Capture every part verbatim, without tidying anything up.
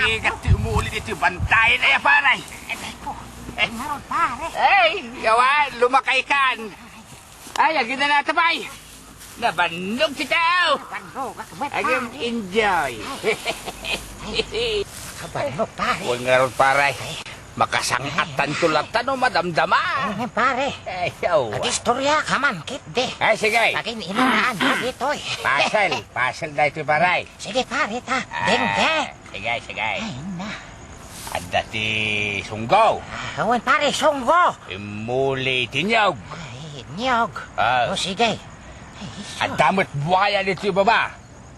Igat ti umuli ditoy bantay na ya, pare. Ay, ko. Ay, ngarud, pare. Ay, yawa, lumakay kan. Ay, agin na natapay. Nabannog ti tao. Nabannog, ak-, met, Agin pare. Enjoy. Ay. Nabannog, pare. Wen ngarud, pare. Ay. Makasangatan to latta no madamdama. Ay, pare. Ay, yawa. Agistorya ka man, kit de. Ay, sige. Agin inunaan na ditoy. Pasal, pasal na ito, pare. Sige, pare, ta. Ah, dengge. Sige, sige. Ay, na. Adda ti sunggo. Ah, awan, pare, sunggo. Imuli ti niyog. Ay, niyog. Ah. O, sige. Ay, isu. Adda met buaya ditoy baba.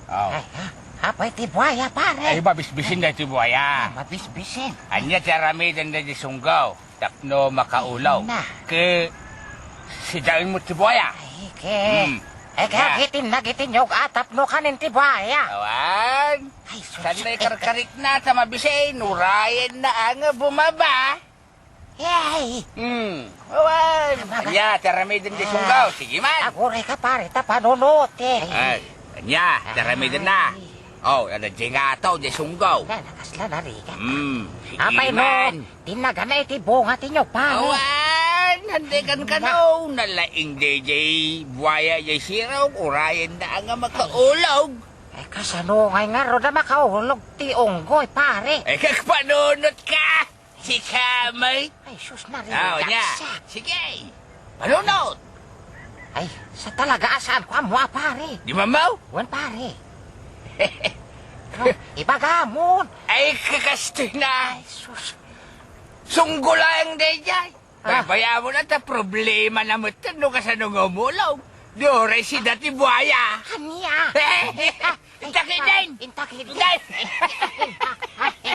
Oh. Ay, ha? Apay ti buaya, pare? Ay, mabisbisin da ti buaya. Ah, mabisbisin. Ania ti aramiden da ti sunggo? Tapno makaulaw. Na. Ke, sidaen mo ti buaya. Ay, ke. Hmm. Ay, ke, Ya. agitin na, agitin nyo, ah, tapno kanin ti buaya. Awan. Ay, sus. Saan na ikarkarik na, ta mabisin, urayen na ang bumaba. Ay. Hmm. Awan. Abaga. Ania, ti aramiden ti Ah. sunggo. Sige man. Aguray ka, pare, ta panunot, eh. Ay, ania, ti aramiden na. Ay. Oh, ada jengataw, di sunggaw. Na, nakasla na, Riga. Hmm, sige Apay no, man. Tinagana iti bunga ti nyo, pare. Awan, hande kan kano, nalaing dayjay buaya jay sirok, urayen da nga makaulog. Eh, kasano ngay nga ro da makaulog ti unggoy, pare? Eh, kagpanunot ka! Sika, may Ay, sus, Ah, nya. Sige. Panunot. Ay, sa talaga, asaan ko amo, ah, pare? Di mamaw? Wan, pare. Oh, ibagamon. Ay, kakastoy na. Ay, sus. Sunggulang dayjay. Ah. Babayamon at problema na mo no kasano nga umulong. Di oray sida ti buaya. Ania? Intakiden! Intakiden! Inday!